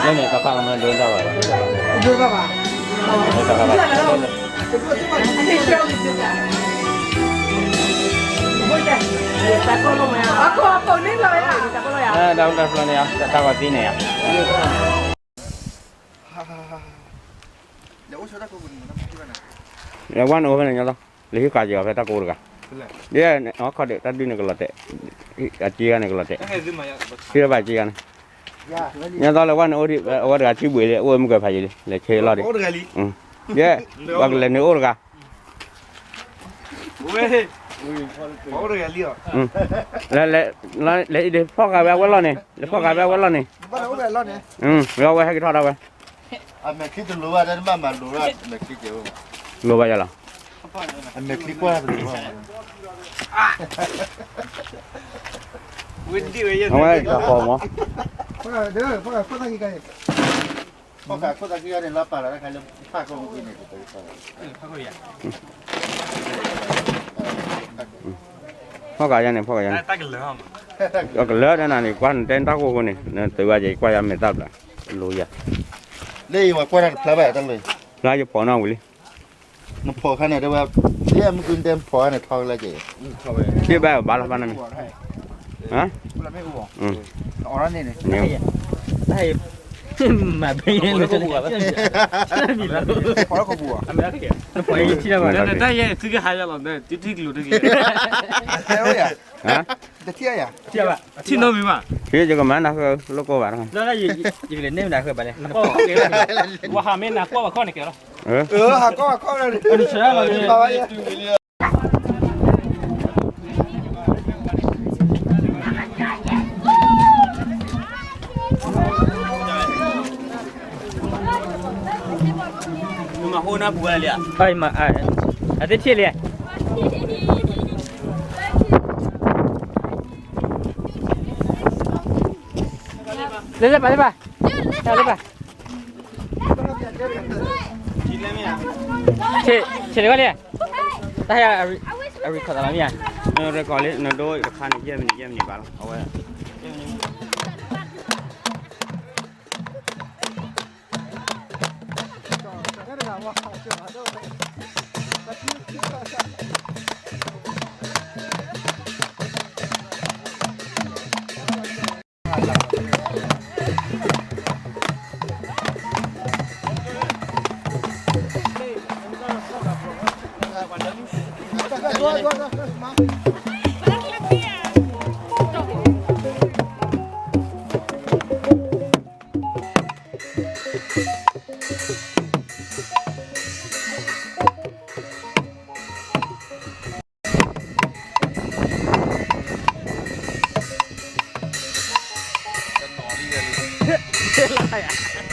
လၢန့ၣ်တၢ်ဖးကမၢဒိတၢ်ဘၣ်လီၤ, ဒိတၢ်ဘၣ်, တၢ်ဖျိန့ၣ်ဧါ, တၢ်ဂီၤသံန့ၣ်ဧါ, လၢဝဲန့ၣ်အိၣ်ဖဲန့ၣ်ညီလီၤ, လၢဟံၣ်ဃာ်က့ၤအီၤဖဲတၢ်ကိၢ်တဂၤ, ဒ်န့ၣ်ခီဒံး တၢ်ဒုးန့ၣ်ကလီၤတဲာ်, အစ့ဂၤန့ၣ်ကလီၤတဲာ်, ဟံၣ်တဘၣ်စ့ဂၤန့ၣ်, ညီသီလၢဝဲန့ၣ်အိၣ်ဒံး အဝဲတဂၤထံဘှံးလံ အိၣ်မုၢ်ကဖးယံၤလံ လဲၤဆ့လီၤဒံး, ယဲ, ပှၤကလဲၤနုာ်အိၣ်တဂၤ လဲၤအံၤဒ်ဖီၣ်ဃာ်ဝဲအဝဲလီၢ်န့ၣ်, လဲၤဖီၣ်ဃာ်ဝဲအဝဲလီၢ်န့ၣ်, လီၤဝဲဟဲက့ၤထီၣ်ဒၣ်ဝဲ, လိၤဘၣ်ယၤလီၤ, အဝဲတၢ်ဃီမး, ဖီၣ်ဃာ်ယၤန့ၣ် ဖီၣ်ဃာ်ယၤန့ၣ်, ကလၢာ်ဒၣ်နၤန့ၣ် ကွၢ်နတဲတၢ်ကိၢ်ဃိန့ၣ် နသုဘၣ်ယဲ ကွၢ်ယၤမဲာ်သၣ်ဘျး, လိၤယၤ, လၢယကွၢ်တၢ်တဖျါဘၣ်တၢ်လိၤ, ဖျါယဖီၣ်နီၣ်ဝံၤလံ, နဖီၣ်ခါန့ၣ်တဲဝဲ, ဒ်မ့ၢ်ကုတဲဖီၣ်ခါန့ၣ်ထီကလၢက့ၤ, ဒ်ဘၣ်ဘၣ်လီၤဖးနမ့ၢ်, မၤဘဲ, တၢ်ယဲသုကဟးယၤလီၤ, တထံၣ်ကလိၤတဂ့ၤ, ထံၣ်နီတမံၤဘၣ်, ထံၣ်ယကမၤနၤဃၢလိၣ်ကိၢ်ဘၣ်, ယကလဲၤန့ၢ်နၤဃၢဘၣ်လဲၣ်, ဝၤဟးမ့ၢ်နၤကွၢ်ဘၣ်ခီၣ်န့ၣ်ကဲလီၤ, ဟးကီၢ်ဘၣ်ခီၣ်န့ၣ်, မၤဟိနၢ်ပူၤဝဲလံဧါ, အသ့ထံၣ်လံ, လၢလၢဘၣ်လၢဘၣ်, လၢဘၣ်, ဆ့ၣ်လံဝဲလံ, တၢ်ဟဲအ record သးလီၤမ့ၢ်ဧါ, record လံ နဒိတခါန့ၣ် ယဲၢ်မံးနံး ယဲၢ်မံးနံးဘၣ်လီၤ အဝဲ တနီၤလံဝဲလံ, လၢယၤ